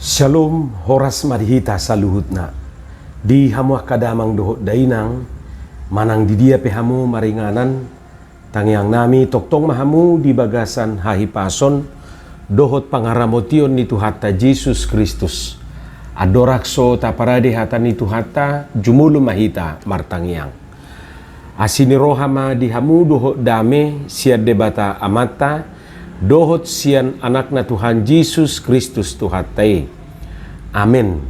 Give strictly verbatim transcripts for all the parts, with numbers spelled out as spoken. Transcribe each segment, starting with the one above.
Syalom, horas ma di hita saluhutna. Di hamu angka damang dohot dainang, manang di dia pe hamu maringanan, tangiang nami tongtong ma hamu di bagasan hahipason dohot pangaramotion ni Tuhanta Jesus Kristus. Andorang so taparade hata ni Tuhanta, jumolo ma hita martangiang. Asi ni roha ma di hamu dohot dame sian Debata Amanta, dohot sian Anakna Tuhan Jesus Kristus Tuhanta i. Amen.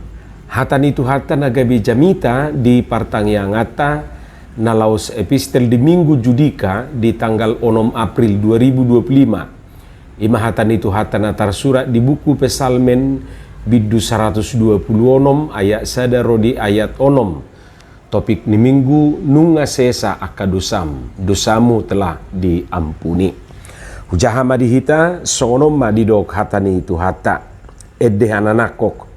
Hata ni Tuhanta na gabe jamita di partangianganta na laos epistel di Minggu Judika di tanggal onom April dua ribu dua puluh lima. I ma hata ni Tuhanta na tarsurat di buku Psalmen bindu saratus dua puluh onom ayat sada ro di ayat onom. Topik ni Minggu: Nunga sesa angka dosam, dosamu telah diampuni. Hujaha ma di hita, songon on ma didok hata ni Tuhanta. Ende ananakkok,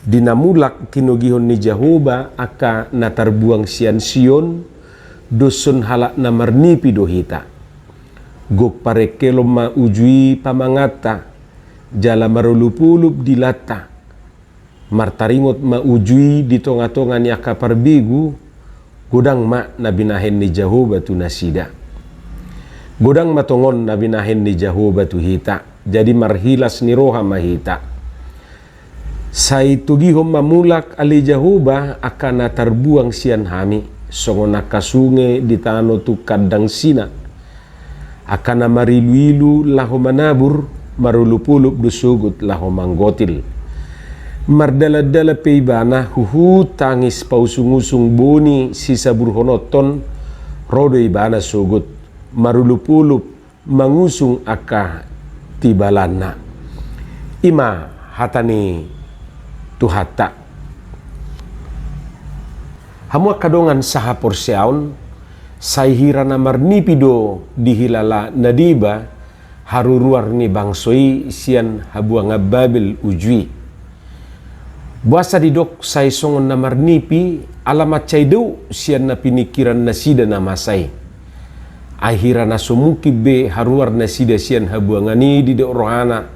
di na mulak tinogihon ni Jahowa angka na tarbuang sian Sion, doshon halak na marnipi do hita. Gok parengkelon ma uju i pamanganta, jala marolopolop dilanta. Martaringot ma uju i di tongatonga ni angka parbegu, godang ma na binahen ni Jahowa tu nasida. Godang ma tongon na binahen ni Jahowa tu hita, jadi marhilas ni roha ma hita. Sai togihon ma mulak ale Jahowa angka na tarbuang sian hami, songon angka sunge di tano tungkan dangsina. Angka na mariluilu laho manabur, marolopolop do sogot laho manggotil. Mardalandalan pe ibana huhut tangis pausungusung boni sisaburhononhon, ro do ibana sogot, marolopolop mangusung angka tibalanna. I ma hata ni Tuhanta. Hamu angka dongan sahaporseaon, sai hira na marnipi do dihilala na deba haruruar ni bangso i sian habuangan Babel uju i. Boasa didok sai songon na marnipi? Ala mansai dao sian na piningkiran nasida na masa i. Ai hira na so mungkin be haruar nasida sian habuangan i, didok rohana,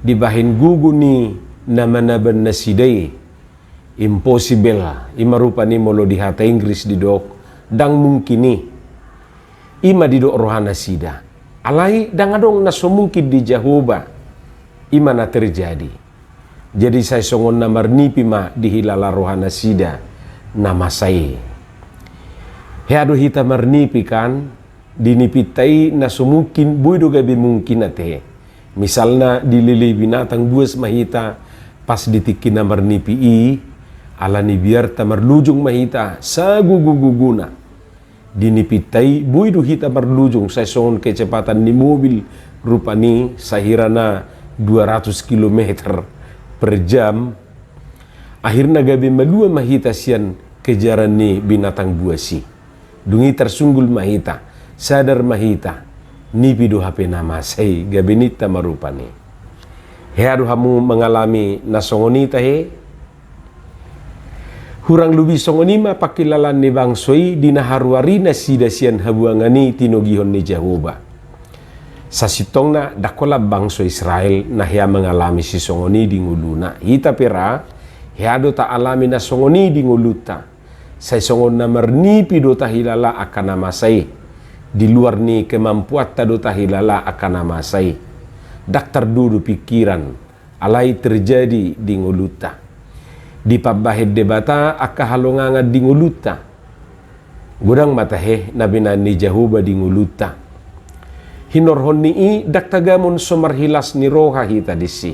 dibahen gogo ni na manaban nasida i. Impossible, i ma rupani molo di hata Inggris didok, ndang mungkin i. I ma didok rohanasida. Alai ndang adong na so mungkin di Jahowa. I ma na terjadi. Jadi sai songon na marnipi ma dihilala rohanasida na masa i. Hea do hita marnipi kan, di nipinta i na so mungkin boi do gabe mungkin ate. Misalna dilelei binatang buas ma hita, pas di tingki na marnipi i, ala ni biarta marlujung ma hita saguguguguna. Di nipinta i boi do hita marlujung sai songon kecepatan ni mobil, rupani sahirana dua ratus kilometer per jam. Akhirna gabe malua ma hita sian kejaran ni binatang buas i. Dung i tarsunggul ma hita, sadar ma hita, nipi do hape na masa i, gabe ninta ma rupani. Hea do hamu mangalami na songon i tahe? Hurang lobi songon i ma pangkilalaan ni bangso i di na haruari nasida sian habuangan i tinogihon ni Jahowa. Sasintongna ndang holan bangso Israel na hea mangalami sisongon i di ngoluna. Hita pe ra, hea do taalami na songon i di ngolunta. Sai songon na marnipi do tahilala angka na masa i. Di luar ni kemampuanta do tahilala angka na masa i. Ndang tardudu pingkiran, alai terjadi di ngolunta. Dipambahen Debata angka halongangan di ngolunta. Godang ma tahe na binahen ni Jahowa di ngolunta. Hinorhon ni i ndang tagamon so marhilas ni roha hita disi.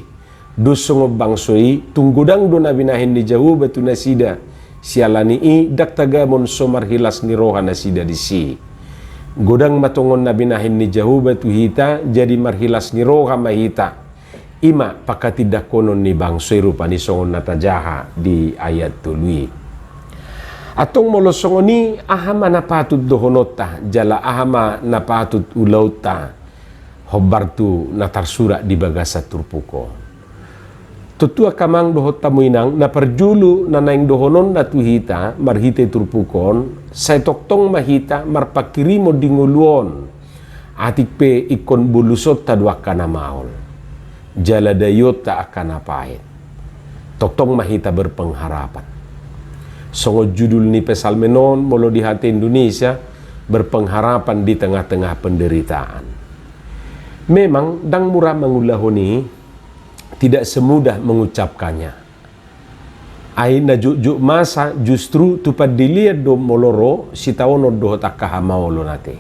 Dos songon bangso i, tung godang do na binahen ni Jahowa tu nasida. Siala ni i ndang tagamon so marhilas ni roha nasida disi. Godang ma tongon na binahen ni Jahowa tu hita, jadi marhilas ni roha ma hita. I ma pangkatindanghonon ni bangso i rupani songon na tajaha di ayat tolu i. Antong molo songon i, aha ma na patut dohononta, jala aha ma na patut ulaonta? Hombar tu na tarsurat di bagasan turpuk on. Tontu angka amang dohot hamu inang, na parjolo na naeng dohononna tu hita marhite turpuk on, sai tongtong ma hita marpangkirimon di ngolu on. Atik pe ingkon bolusonta do angka na maol, jala daionta angka na paet. Tongtong ma hita berpengharapan. Songon judul ni psalmen on, molo di hata Indonesia, berpengharapan di tengah-tengah penderitaan. Memang, ndang mura mangulahon i, tidak semudah mengucapkannya. Ai na jotjot masa justru tu pandelean do molo ro sitaonon dohot angka hamaolon ate.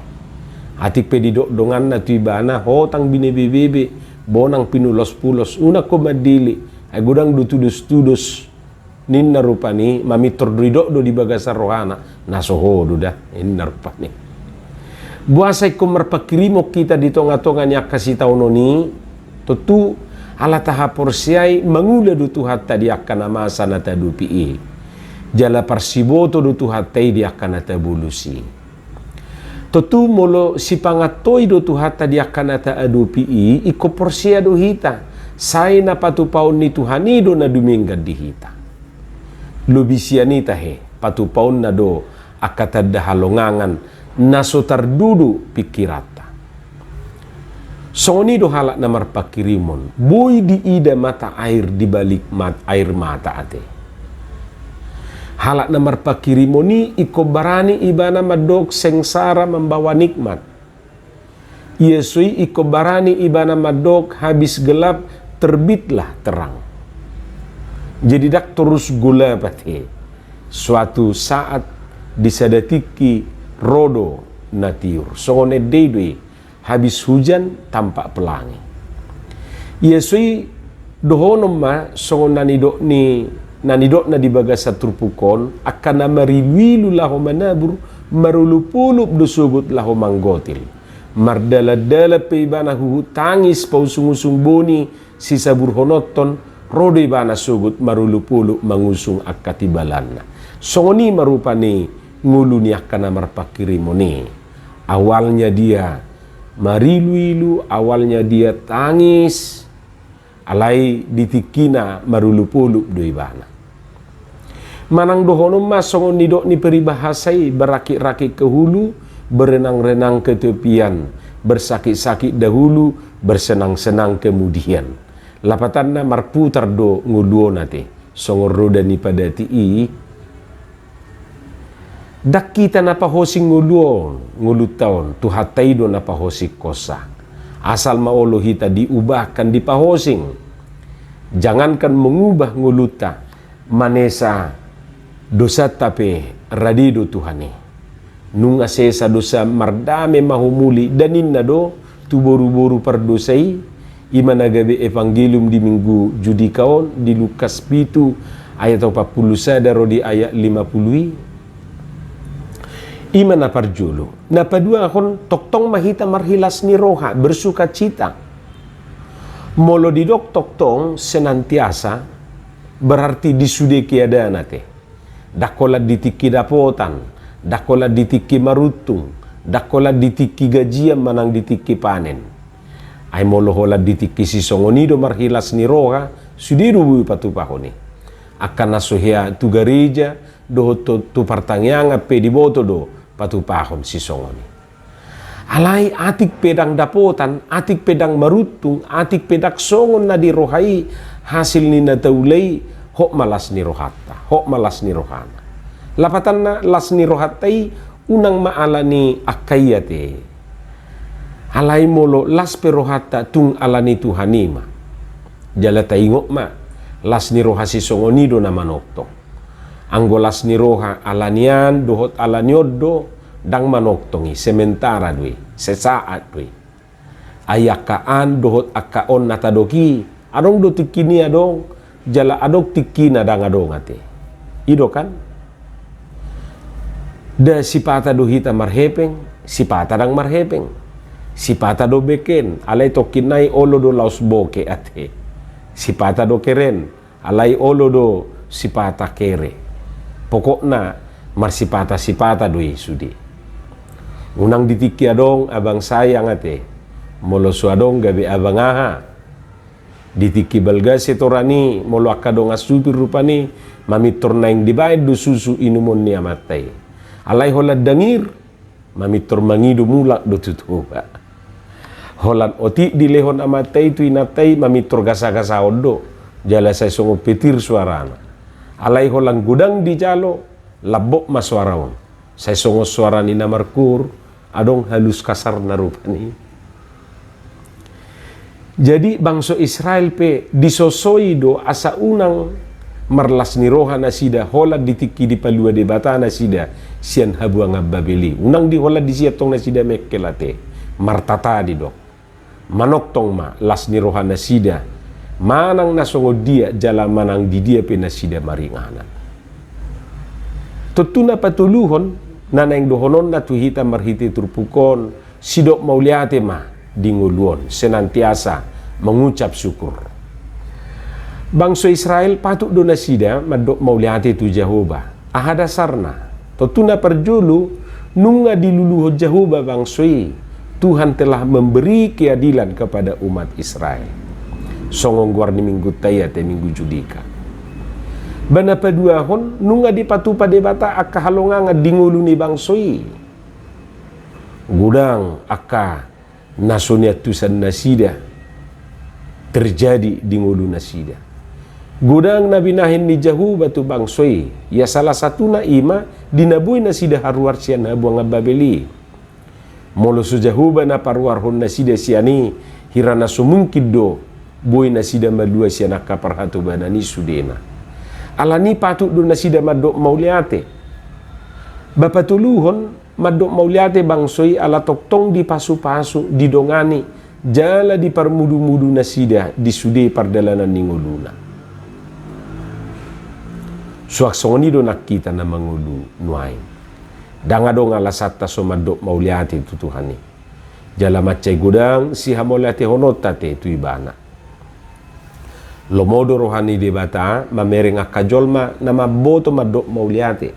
Atik pe didok donganna tu ibana, hotang binebebebe, bonang pinulos-pulos, unang ho mandele, ai godang do tudos-tudos, ninna rupani, mamintor do didok do di bagasan rohana, na so ho do da, ninna rupani. Boasa ingkon marpanghirimon hita di tonga-tonga ni angka sitaonon i? Tontu ala tahaporseai mangula do Tuhanta di angka na masa na taadopi i. Jala parsiboto do Tuhanta i di angka na tabolus i. Tontu molo sipangantoi do Tuhanta di angka na taadopi i, ingkon porsea do hita, sai na patupaon ni Tuhan i do na dumenggan di hita. Lobi sian i tahe, patupaonna do angka tanda halongangan na so tardudu pingkiranta. Songon i do halak na marpanghirimon, boi diida mata air di balik mat-, air mata ate. Halak na marpanghirimon i ingkon barani ibana mandok sengsara membawa nikmat. Ia so i ingkon barani ibana mandok habis gelap terbitlah terang. Jadi ndang torus golap ate. Suatu saat di sada tingki ro do na tiur. Songon ende i do i, habis hujan tampak pelangi. Ia so i dohonon ma songon na nidok ni, na nidokna di bagasan turpuk on, angka na mariluilu laho manabur, marolopolop do sogot laho manggotil. Mardalandalan pe ibana huhut tangis pausungusung boni sisaburhononton, ro do ibana sogot marolopolop mangusung angka tibalanna. Songon i ma rupani ngolu ni angka na marpanghirimon i. Awalnya dia mariluilu, awalnya dia tangis, alai di tingkina marolopolop do ibana. Manang dohonon ma songon nidok ni peribahasa i, berakit-rakit ke hulu, berenang-renang ke tepian, bersakit-sakit dahulu, bersenang-senang kemudian. Lapatanna marputar do ngolu on ate, songon roda ni padati i. Ndang hita na pahosing ngolu on, ngolunta on, Tuhanta i do na pahosingkonsa. Asal ma olo hita diubahkan, dipahosing. Jangankan mengubah ngolunta, manesa dosanta pe rade do Tuhan i. Nunga sesa dosa, mardame ma humuli, da ninna do tu boruboru pardosa i. I ma na gabe evangelium di minggu Judika on, di Lukas pitu ayat opat pulu sada ro di ayat lima pulu i. I ma na parjolo. Na paduahon, tongtong ma hita marhilas ni roha, bersukacita. Molo didok tongtong, senantiasa, berarti di sude keadaan ate. Ndang holan di tingki dapotan, ndang holan di tingki maruntung, ndang holan di tingki gajian manang di tingki panen. Ai molo holan di tingki sisongon i do marhilas ni roha, sude do boi patupahon i. Angka na so hea tu gareja dohot tu, tu partangiangan pe diboto do patupahon sisongon i. Alai atik pe ndang dapotan, atik pe ndang maruntung, atik pe ndang songon na di roha i hasil ni na taula i, hot ma las ni rohanta, hot ma las ni rohana. Lapatanna, las ni rohanta i unang ma ala ni angka i ate. Alai molo las pe rohanta, tung ala ni Tuhan i ma. Jala taingot ma, las ni roha sisongon i do na manongtong. Anggo las ni roha ala ni an dohot ala ni on do, ndang manongtong i, sementara do i, sesaat do i. Ai angka an dohot angka on na tadok i, adong do tingki ni adong, jala adong tingki na ndang adong ate. I do kan? Da sipata do hita marhepeng, sipata ndang marhepeng. Sipata do beken, alai tongkin nai olo do laos boke ate. Sipata do keren, alai olo do sipata kere. Pokokna marsipata-sipata do i sude. Unang di tingki adong abang sayang ate. Molo so adong gabe abang aha? Di tingki balga setoran i, molo angka dongan supir rupani, mamintor naeng dibaen do susu inumon ni amanta i. Alai holan dangir, mamintor mangido mulak do tu Toba. Holan otik dilehon amanta i tu inanta i, mamintor gasagasaon do. Jala sai songon petir suarana. Alai holan godang dijalo, lambok ma suara on. Sai songon suara ni na markur, adong halus kasarna rupani. Jadi bangso Israel pe disosoi do asa unang marlas ni roha nasida holan di tingki dipalua Debata nasida sian habuangan Babel i. Unang di holan disi antong nasida mengkel ate, martata didok. Manongtong ma las ni roha nasida manang na songon dia jala manang di dia pe nasida maringanan. Tontu na patoluhon, na naeng dohononna tu hita marhite turpuk on, sidok mauliate ma di ngolu on, senantiasa mangucap syukur. Bangso Israel patut do nasida mandok mauliate tu Jahowa. Aha dasarna? Tontu na parjolo, nunga diluluhon Jahowa bangso i. Tuhan telah memberi keadilan kepada umat Israel. Songon goar ni Minggunta i ate, Minggu Judika. Ba na paduahon, nunga dipatupa Debata angka halongangan di ngolu ni bangso i. Godang angka na so niantusan nasida terjadi di ngolu nasida. Godang na binahen ni Jahowa tu bangso i, ia salah satuna i ma di na boi nasida haruar sian habuangan Babel i. Molo so Jahowa na paruarhon nasida sian i, hira na so mungkin do boi nasida malua sian angka parhatobanan i sudena. Alani i patut do nasida mandok mauliate. Ba patoluhon, mandok mauliate bangso i ala tongtong dipasupasu, didongani, jala diparmudumudu nasida di sude pardalanan ni ngoluna. Suang songon i do nang hita na mangolu nuaeng. Ndang adong alasanta so mandok mauliate tu Tuhan i. Jala mansai godang sihamauliatehononta ate tu Ibana. Lomo do roha ni Debata mamereng angka jolma na mamboto mandok mauliate.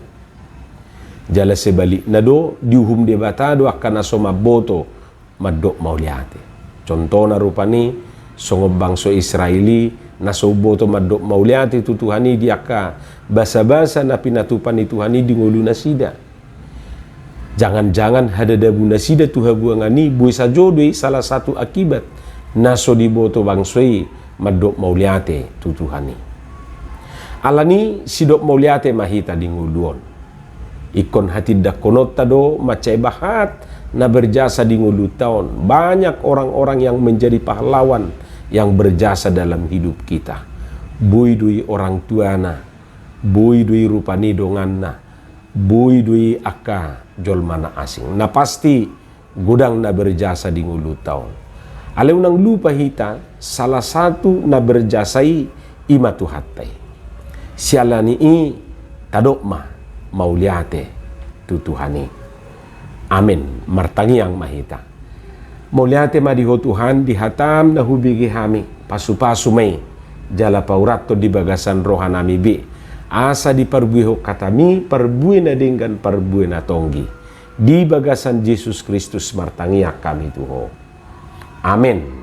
Jala sebalikna do, diuhum Debata do angka na so mamboto mandok mauliate. Contohna rupani, songon bangso Israel i, na so umboto mandok mauliate tu Tuhan i di angka basabasa na pinatupa ni Tuhan i di ngolu nasida. Jangan-jangan hadadabu nasida tu habuangan i boi sajo do i salah satu akibat na so diboto bangso i mandok mauliate tu Tuhan i. Alani i sidok mauliate ma hita di ngolu on. Ingkon hatindangkononta do mansai bahat na berjasa di ngolunta on. Banyak orang-orang yang menjadi pahlawan yang berjasa dalam hidup kita. Boi do i orang tuana, boi do i rupani donganna, boi do i angka jolma na asing. Na pasti godang na berjasa di ngolunta on. Alai unang lupa hita, salah satu na berjasa i, i ma Tuhanta i. Siala ni i, tadok ma mauliate tu Tuhan i. Amen. Martangiang ma hita. Mauliate ma di Ho Tuhan, di hataM na hubege hami, pasupasu ma i, jala paurathon di bagasan rohanami be, asa diparbuehon hataMi parbue na denggan, parbue na tonggi. Di bagasan Jesus Kristus martangiang hami tu Ho. Amen.